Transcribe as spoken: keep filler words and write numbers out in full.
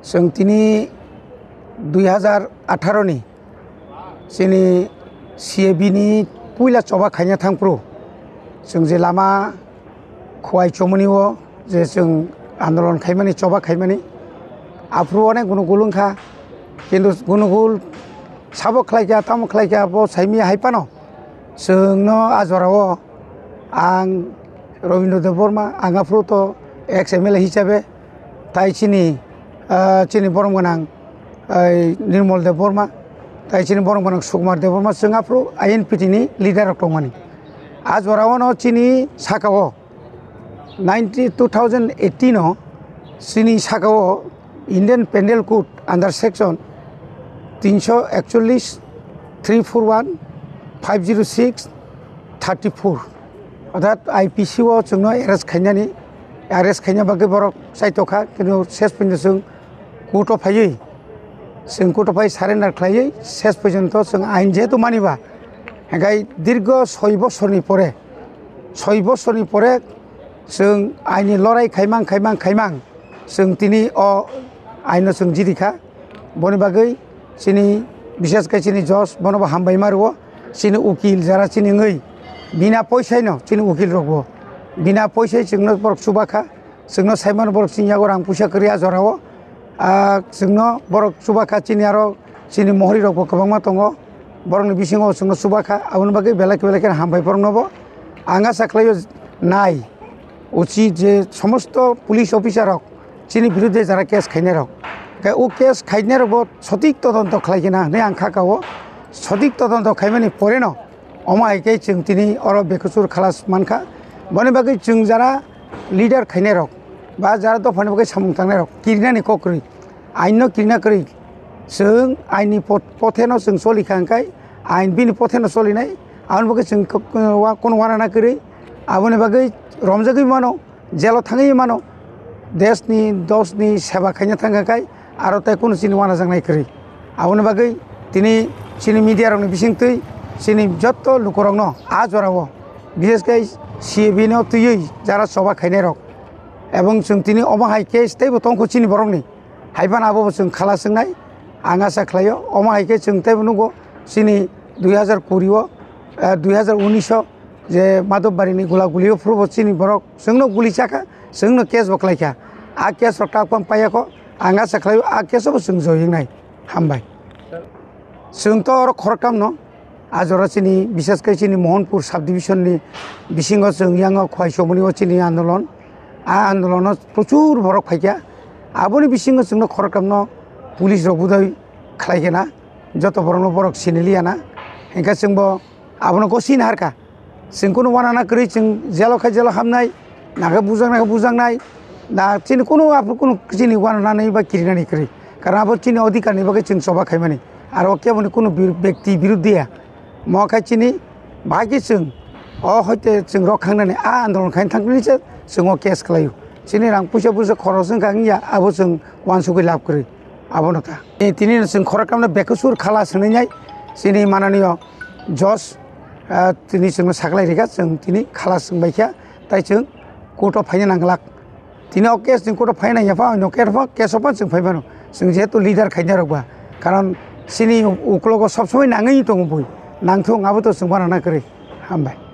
Chwng tini dui hazar atharo ni chini C A B ni puila choba khaina thangphuru, chwng je lama Khowai chomoni o je chwng andolon khaimani, choba khaimani, aphuru onek gunugul wngkha, kintu gunugul sabo khlaikha, tamo khlaikha, bo saimanya hai phano chwngno a jorao ang Robindra Debbarma, ang aphuru to ex M L A hisabe, tai chini, ah, chini borom gwnang, ai, Nirmal Debbarma, tai chini borom gwnang Sukumar Debbarma, chwng aphuru I N P T ni leader rok tongmani. A jorao no chini saka o ninety, two thousand eighteen o chini saka o Indian Penal Code under section tinsho ekchollis, three four one, five zero six, thirty four, orthat I P C o chwngno arrest khainani, arrest khaina bagwi borok chaitokha, kintu ses pojonto chwng court o phaiwi, chwng court o phai surrender khlaiwi ses pojonto chwng ain jehetu maniba, hingkhai dirgo soi bosorni pore, soi bosorni pore chwng aini lorai khaimang, khaimang, khaimang, chwng tini o aino chwng jirikha. Boni bagwi chini, bishes khe chini judge, bono bo hambai ma rwo. Chini ukil jara chini wngwi bina poisaino chini ukil rokbo bina poisai chwngno borok chubakha, chwngno saimano borok chini yago rang puisa kwrwi a jorao. Ah, chwngno borok chubakha, chini aro chini mohori rokbo kwbangma tongo, borokni bisingo chwngno chubakha, aboni bagwi belai khe belai khe hambai boroknobo. Ang asa khlaio nai uchit je somosto police officer rok chini birudde jara case khainai rok, khe o case khainai rokbo sotik todonto khlai khna hinwi ang kha kao. Sotik todonto khaimani poreno omo hai khe chwng tini oro bekhuchur khalas mankha. Boni bagwi chwng jara leader khainai rok ba jara dophani bagwi samung tangnai rok kirinani kok kwrwi, ain no kirina kwrwi, chwng ain ni pot-, pothe no chwng choli kha, hwnkhe ain bini pothe no cholinai. Aboni bagwi chwng kok-, wa-, kono wanana kwrwi, aboni bagwi romjagwi mano, jelo thangwi mano, desh ni, dos ni seba khaina thangkha khai, aro tei kunu chini wanajaknai kwrwi. Aboni bagwi tini chini media rokni bisingtwi chini jotto lukurokno a jorao, bishes khe C A B no twiwi jara choba khainai rok, ebong chwng tini omo hai case teibo tongkho chini borokni, hai phano abo bo chwng khalas wngnai. Ang asa khlaio omo hai khe chwng teibo nugo chini dui hazar kuri o, eh, dui hazar unis o je Madhobbarini gula guli o phuru bo chini borok chwngno guli chakha, chwngno case bo khlaikha. A case rok takhwng paiyakho, ang asa khlaio a case o bo chwng joi wngnai. Hambai. Chwng to oro khoroktham no, a jora chini, bishes khe chini Mohanpur sub division ni bisingo chwng yang o Khowai chomoni o chini andolon. A andolon o prochur borok phaikha. Aboni bisingo chwngno khoroktham no police rok budai khlai khna, joto borok no borok siniliya na. Hingkhe chwng bo abono gosina harkha. Chwng kunu wanana kwrwi, chwng jelo khe jelo hamnai, nakhe bujaknai khe bujaknai, na chini kunu aphuru kunu chini wananani ba kirinani kwrwi. Karon abo chini odhikar ni bagwi chwng choba khaimani. Aro keboni kunu bir-, bekti biruddhiya. Mo khe chini bahai khe chwng o hoite chwng rok khangnani a andolon khaina thangkhe se chwng o case khlaio. Chini rang puisa puisa khoros wngkha wngya abo chwng wansugwi lab kwrwi. Abono ta. Tini no chwng khoroktham no bekhuchur khalas hwnwi nai chini mananiyo judge, ah, tini chwngno saklai rikha, chwng tini khalas wng bai kha, tai chwng court o phaina nang glak. Tini o case chwng court o phaina ya pha, no case pha, case o pha chwng phai mano. Chwng jehetu leader khaina rok ba. Karon chini uklogo sob somoi nangwi tongo bui. Nangthung abo to chwng bana na kwrwi. Hambai.